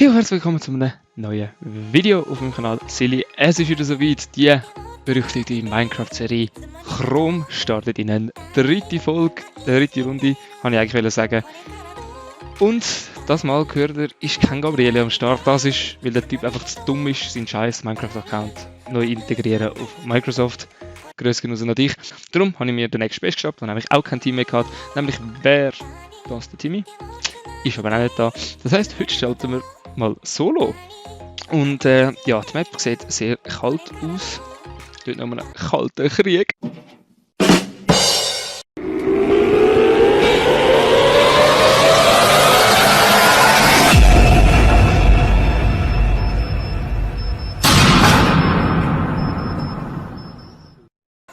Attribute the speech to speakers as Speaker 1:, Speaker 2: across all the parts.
Speaker 1: Hey und herzlich willkommen zu einem neuen Video auf meinem Kanal Silly. Es ist wieder soweit, die berüchtigte Minecraft-Serie Chrome startet in eine dritte Folge, dritte Runde, kann ich eigentlich sagen. Und das Mal gehört er, ist kein Gabriele am Start. Das ist, weil der Typ einfach zu dumm ist, seinen scheiß Minecraft-Account neu integrieren auf Microsoft. Grüß genauso an dich. Darum habe ich mir den nächsten Best geschafft und habe ich auch kein Team mehr gehabt. Nämlich wäre das der Timmy. Ist aber auch nicht da. Das heisst, heute schalten wir mal solo. Und ja, die Map sieht sehr kalt aus. Dort noch einen kalten Krieg.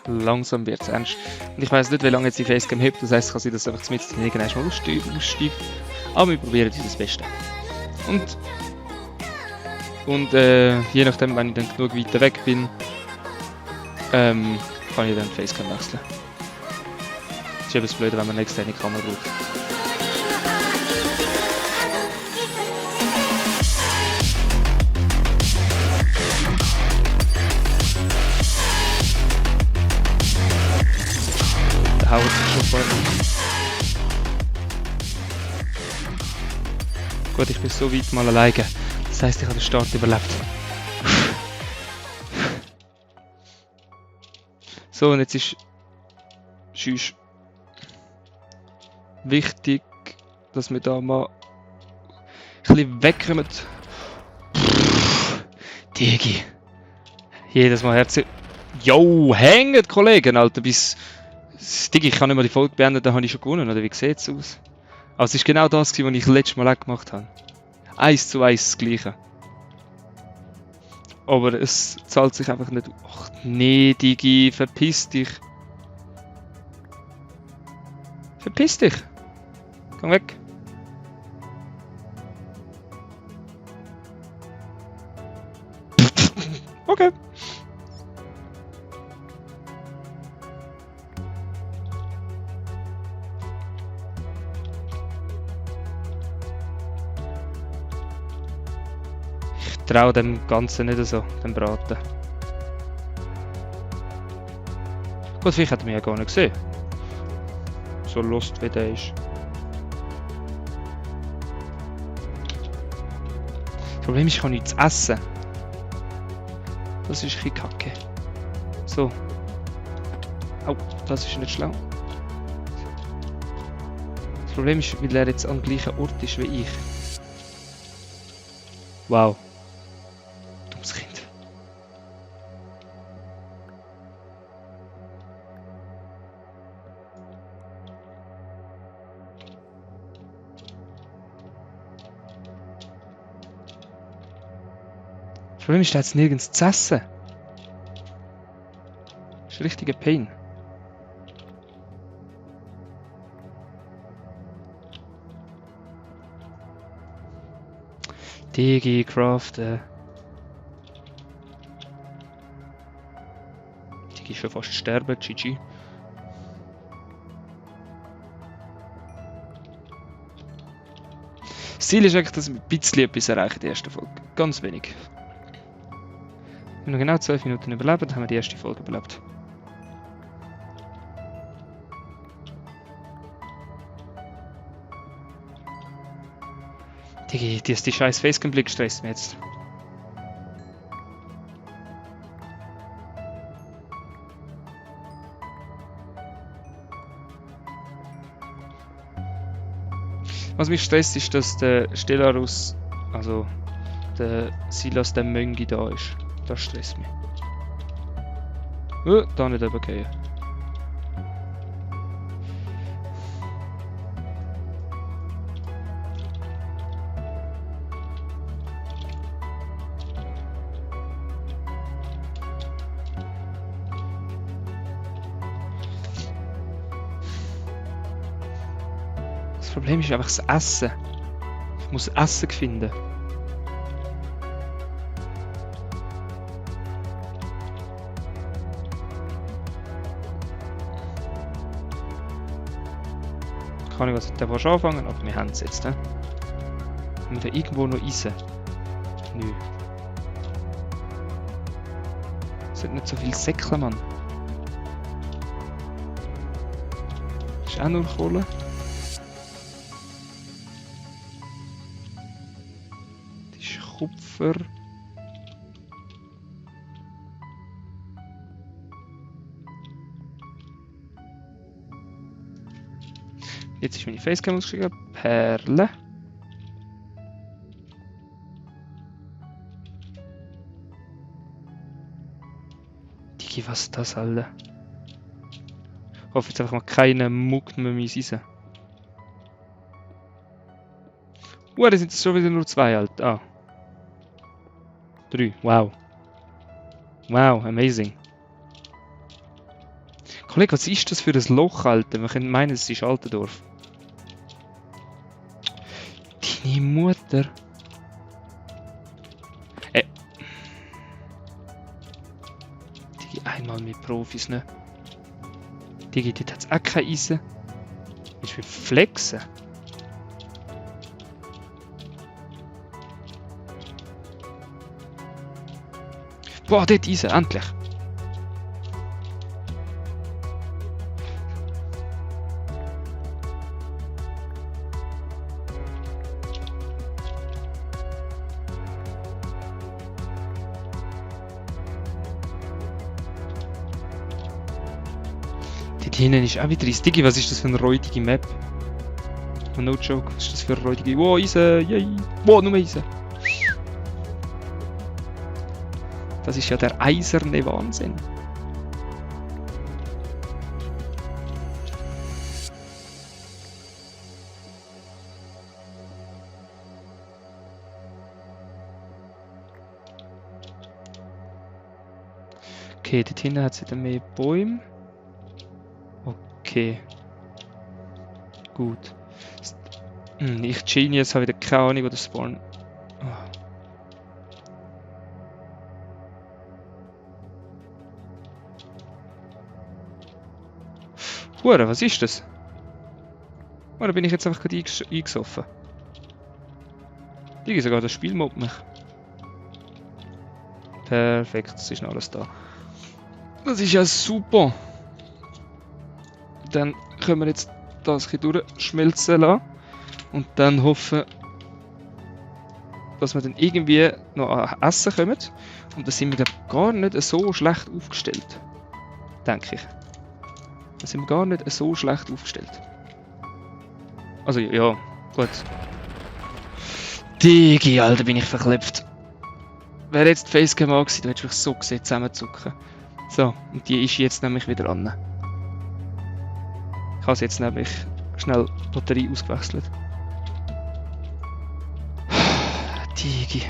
Speaker 1: Langsam wird es ernst. Und ich weiss nicht, wie lange jetzt die Facecam hebt. Das heisst, kann sein, dass es einfach mit irgendwann mal aussteigt. Aber wir probieren das Beste. Und je nachdem, wenn ich dann genug weiter weg bin, kann ich dann die Facecam wechseln. Das ist etwas blöd, wenn man eine externe Kamera braucht. Der haut sich schon voll. Gut, ich bin so weit mal alleine. Das heisst, ich habe den Start überlebt. So, und jetzt ist wichtig, dass wir da mal ein bisschen wegkommen. Digi. Jedes Mal herzlich. Jo, hängt, Kollegen, Alter, bis. Digi, ich kann nicht mehr die Folge beenden, dann habe ich schon gewonnen, oder wie sieht es aus? Also, es ist genau das, was ich letztes Mal auch gemacht habe. 1:1 das Gleiche. Aber es zahlt sich einfach nicht. Ach nee, Digi, verpiss dich. Verpiss dich. Komm weg. Okay. Ich traue dem Ganzen nicht so, dem Braten. Gut, vielleicht hat er mich ja gar nicht gesehen. So lost wie der ist. Das Problem ist, ich kann nichts essen. Das ist ein bisschen kacke. So. Au, das ist nicht schlau. Das Problem ist, weil er jetzt am gleichen Ort ist wie ich. Wow. Dummes Kind. Das Problem ist, da hat es nirgends zu essen. Das ist ein richtiger Pain. Digi, craften. Digi ist schon fast sterben, GG. Das Ziel ist eigentlich, dass wir ein bisschen etwas erreichen in der ersten Folge. Ganz wenig. Wenn wir noch genau 12 Minuten überleben, dann haben wir die erste Folge überlebt. Die scheiß Facecam-Blick stresst mich jetzt. Was mich stresst, ist, dass der Stelarus, also der Silas, der Möngi da ist. Das stresst mich. Da nicht runtergehen. Das Problem ist einfach das Essen. Ich muss Essen finden. Kann ich was mit dem anfangen, aber wir haben es jetzt. Haben wir irgendwo noch Eisen? Nö. Es hat nicht so viel Säckle, Mann. Das ist auch nur Kohle. Das ist Kupfer. Jetzt ist meine Facecam ausgeschrieben. Perle. Digi, was ist das, Alter? Ich hoffe jetzt einfach mal keine Muck mehr mein Eisen. Da sind es schon wieder nur 2, Alter. Ah. 3, wow. Wow, amazing. Kollege, was ist das für ein Loch, Alter? Man könnte meinen, es ist Altendorf. Deine Mutter. Digi, einmal mit Profis, ne? Digi, dort hat es auch kein Eisen. Ich will flexen. Boah, dort Eisen, endlich. Dort hinten ist auch wieder Eis. Digi, was ist das für eine räudige Map? No joke, was ist das für eine räudige... Wow, Eisen, yay! Wow, nur Eisen! Das ist ja der eiserne Wahnsinn. Okay, dort hinten hat es wieder mehr Bäume. Okay. Gut. Ich Genius habe wieder keine Ahnung, wo das Spawn. Hure, was ist das? Oder bin ich jetzt einfach gerade eingesoffen? Digi, sogar das Spiel mobbt mich. Perfekt, es ist noch alles da. Das ist ja super. Dann können wir jetzt das hier durchschmelzen lassen. Und dann hoffen, dass wir dann irgendwie noch an Essen kommen. Und da sind wir gar nicht so schlecht aufgestellt. Denke ich. Da sind wir gar nicht so schlecht aufgestellt. Also ja, gut. Digi, Alter, bin ich verklebt. Wäre jetzt die Facecam an gewesen, du hättest mich so gesehen zusammenzucken. So, und die ist jetzt nämlich wieder an. Ich habe sie jetzt nämlich schnell die Batterie ausgewechselt. Digi.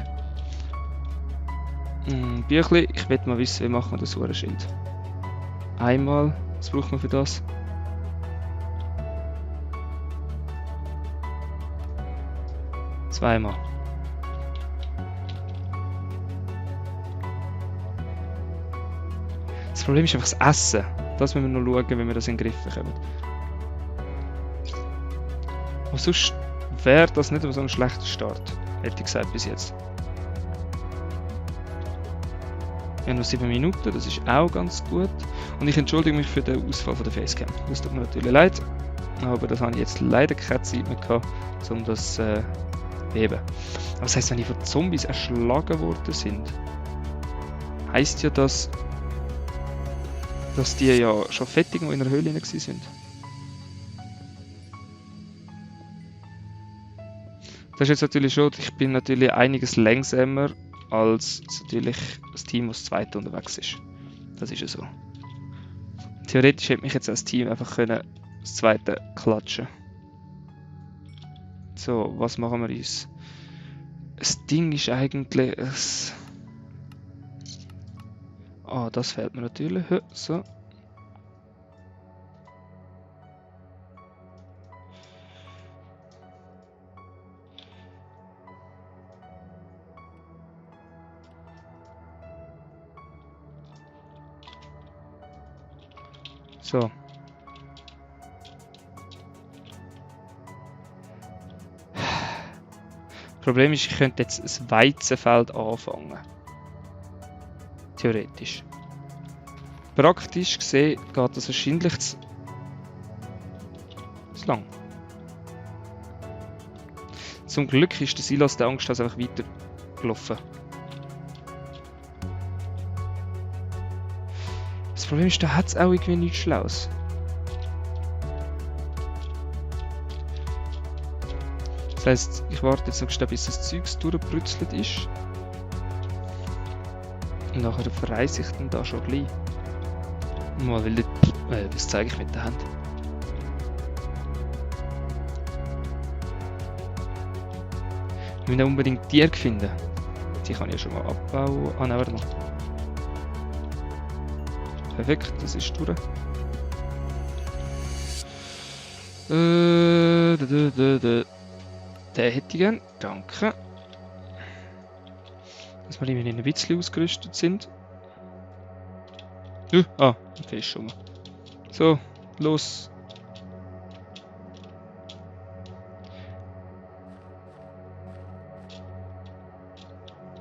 Speaker 1: Büchli, ich will mal wissen, wie machen wir das Uhrenschild. Einmal, was braucht man für das? Zweimal. Das Problem ist einfach das Essen. Das müssen wir noch schauen, wenn wir das in den Griff bekommen. Aber sonst wäre das nicht so ein schlechter Start, hätte ich gesagt bis jetzt. Wir haben noch 7 Minuten, das ist auch ganz gut. Und ich entschuldige mich für den Ausfall von der Facecam. Das tut mir natürlich leid, aber das habe ich jetzt leider keine Zeit mehr gehabt, um das zu beheben. Aber das heisst, wenn die von Zombies erschlagen worden sind, heisst ja, dass die ja schon fertig in der Höhle sind. Das ist jetzt natürlich schon, ich bin natürlich einiges langsamer als natürlich das Team, das zweite unterwegs ist. Das ist ja so. Theoretisch hätte mich jetzt als Team einfach können das zweite klatschen. So, was machen wir uns? Das Ding ist eigentlich... Ah, das fehlt mir natürlich. So. So. Problem ist, ich könnte jetzt ein Weizenfeld anfangen. Theoretisch. Praktisch gesehen geht das wahrscheinlich zu lang. Zum Glück ist der Silas der Angst einfach weiter gelaufen. Das Problem ist, da hat es auch irgendwie nichts Schlaues. Das heisst, ich warte jetzt noch schnell, bis das Zeugs durchgebrützelt ist. Und nachher verreise ich dann da schon gleich. Mal, weil das zeige ich mit der Hand. Wir müssen unbedingt Tiere finden. Die kann ich ja schon mal abbauen. Ah, nein, warte mal. Perfekt, das ist durch. Den hätte ich gern. Danke. Dass wir immerhin ein bisschen ausgerüstet sind. Der ist schon mal. So, los.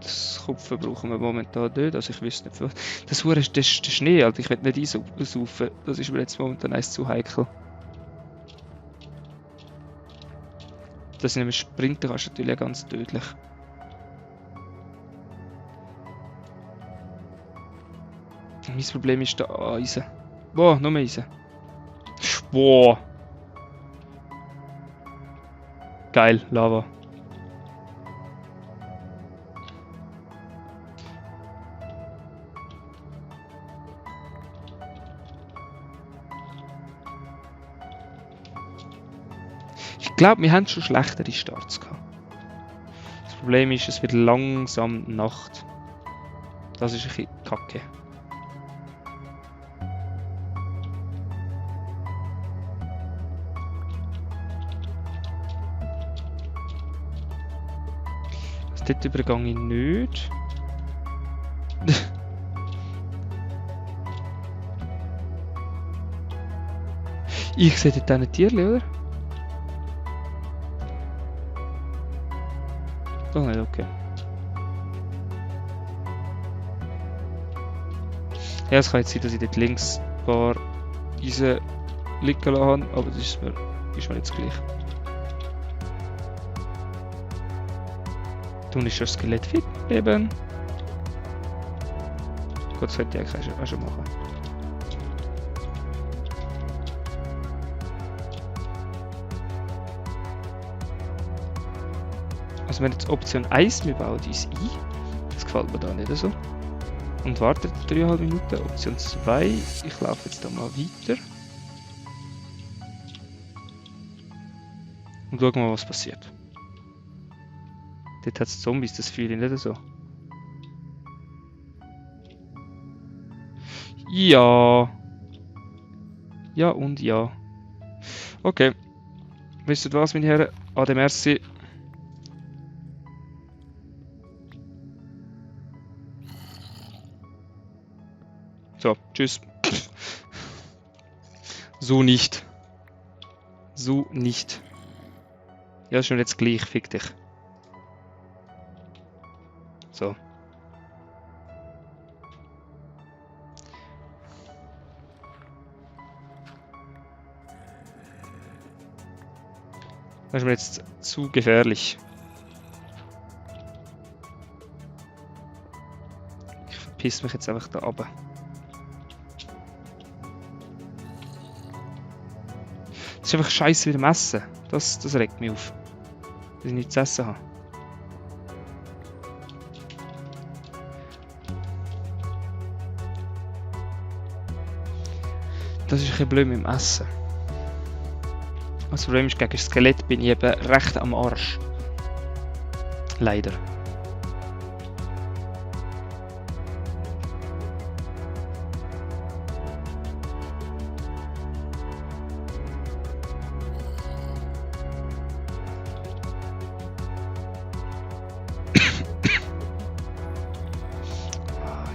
Speaker 1: Das Kupfer brauchen wir momentan nicht, also ich wüsste nicht. Das ist der Schnee, Alter. Ich will nicht einsaufen. Das ist mir jetzt momentan eins zu heikel. Das sind nämlich Sprinter, kannst du natürlich auch ganz tödlich. Mein Problem ist der Eisen. Boah, noch mehr Eisen. Boah. Geil, Lava. Ich glaube, wir haben schon schlechtere Starts gehabt. Das Problem ist, es wird langsam Nacht. Das ist ein bisschen kacke. Dort übergehe ich nicht. Ich sehe dort ein Tierchen, oder? Doch nicht, okay. Ja, es kann jetzt sein, dass ich dort links ein paar Eisen liegen lassen habe, aber das ist mir jetzt gleich. Tun ist das Skelett fit leben. Gut, das hätte ich eigentlich auch schon machen. Also wenn jetzt Option 1, wir bauen uns ein. Das gefällt mir da nicht so. Und wartet 3,5 Minuten. Option 2, ich laufe jetzt da mal weiter. Und schauen mal, was passiert. Dort hat es Zombies, das fühle ich nicht so. Ja. Ja und ja. Okay. Wisst ihr was, meine Herren? Ade merci. So, tschüss. So nicht. So nicht. Ja, schon jetzt gleich, fick dich. So. Das ist mir jetzt zu gefährlich. Ich verpiss mich jetzt einfach da runter. Das ist einfach scheiße wieder Messen. Das regt mich auf. Dass ich nichts zu essen habe. Das ist ein bisschen blöd mit dem Essen. Das Problem ist, gegen das Skelett bin ich eben recht am Arsch. Leider.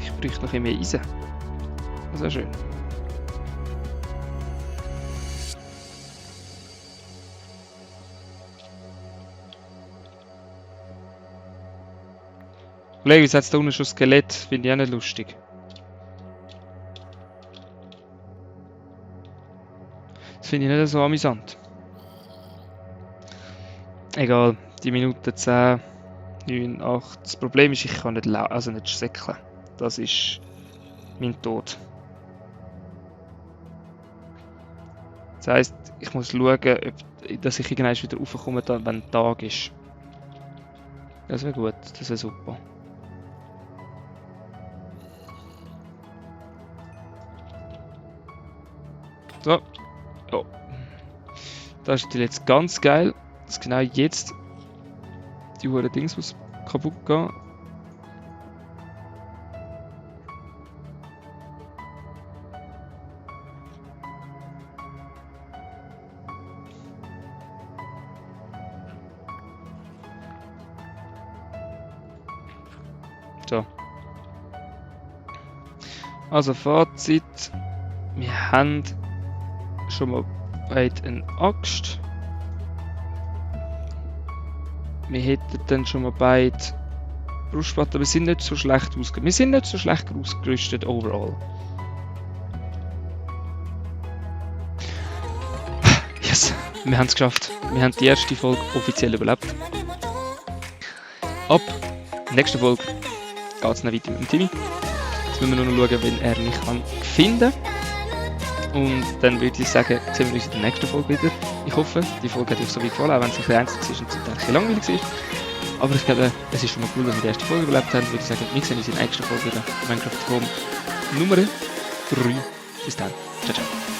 Speaker 1: Ich bräuchte noch ein bisschen mehr Eisen. Das wäre schön. Kollege, jetzt hat es da unten schon Skelett. Finde ich auch nicht lustig. Das finde ich nicht so amüsant. Egal, die Minute 10, 9, 8. Das Problem ist, ich kann nicht nicht säckeln. Das ist mein Tod. Das heisst, ich muss schauen, dass ich irgendwann wieder raufkomme, wenn Tag ist. Das wäre gut, das wäre super. So. Ja. Das ist natürlich jetzt ganz geil, dass genau jetzt die Uhr Dings muss kaputt gehen. So. Also Fazit. Wir haben schon mal beide eine Axt. Wir hätten dann schon mal beide Brustplatten. Wir sind nicht so schlecht ausgerüstet. Wir sind nicht so schlecht ausgerüstet overall. Yes, wir haben es geschafft. Wir haben die erste Folge offiziell überlebt. Ab nächster Folge geht es noch weiter mit dem Timmy. Jetzt müssen wir nur noch schauen, wenn er mich finden kann. Und dann würde ich sagen, sehen wir uns in der nächsten Folge wieder. Ich hoffe, die Folge hat euch so weit gefallen, auch wenn es ein bisschen einzeln ist und zum Teil ein bisschen langweilig ist. Aber ich glaube, es ist schon mal cool, dass wir die erste Folge überlebt haben. Würde ich sagen, wir sehen uns in der nächsten Folge wieder. Minecraft Home Nummer 3. Bis dann. Ciao, ciao.